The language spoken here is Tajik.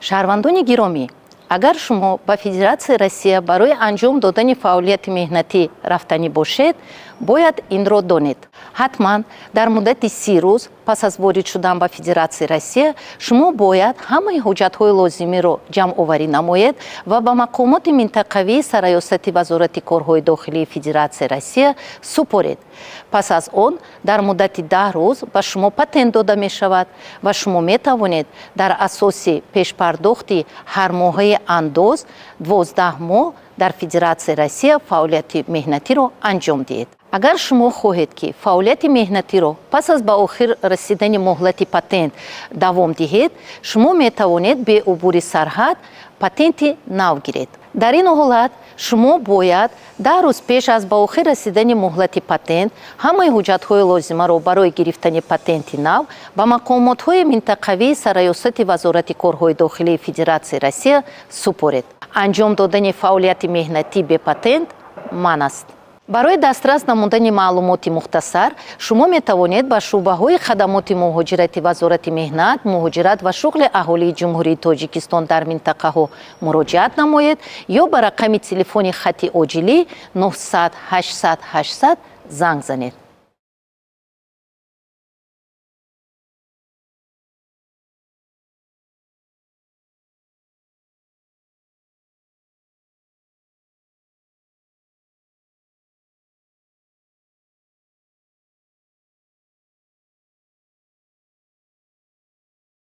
Шаҳрвандони гиромӣ, агар шумо ба Федератсияи Россия барои анҷом додани фаъолияти меҳнатӣ рафтанӣ бошед, бояд инро донед: ҳатман дар муддати 30 рӯз пас аз ворид шудан ба Федератсияи Россия шумо бояд ҳамаи ҳуҷҷатҳои лозимиро ҷамъоварӣ намоед ва ба мақомоти минтақавии Сарраёсати Вазорати корҳои дохилии Федератсияи Россия супоред. Пас аз он дар муддати 10 рӯз ба шумо патент дода мешавад ва шумо метавонед дар асоси пешпардохти ҳармоҳаи андоз 12 моҳ дар Федератсияи Россия фаъолияти меҳнатиро анҷом диҳед. Агар шумо хоҳед, ки фаъолияти меҳнатиро пас аз ба охир расидани муҳлати патент давом диҳед, шумо метавонед бе убури сарҳад патенти нав гиред. Дар ин ҳолат шумо бояд 10 рӯз пеш аз ба охир расидани муҳлати патент ҳамаи ҳуҷҷатҳои лозимаро барои гирифтани патенти нав ба мақомотҳои минтақавии Сарраёсати Вазорати корҳои дохилии Федератсияи Россия супоред. Анҷом додани фаъолияти меҳнатӣ бе патент манъ аст. Барои дастрас намудани маълумоти мухтасар шумо метавонед ба шӯъбаҳои хадамоти муҳоҷирати Вазорати меҳнат, муҳоҷират ва шуғли аҳолии Ҷумҳурии Тоҷикистон дар минтақаҳо муроҷиат намоед ё ба рақами телефони хати оҷилӣ 900 800 800 занг занед.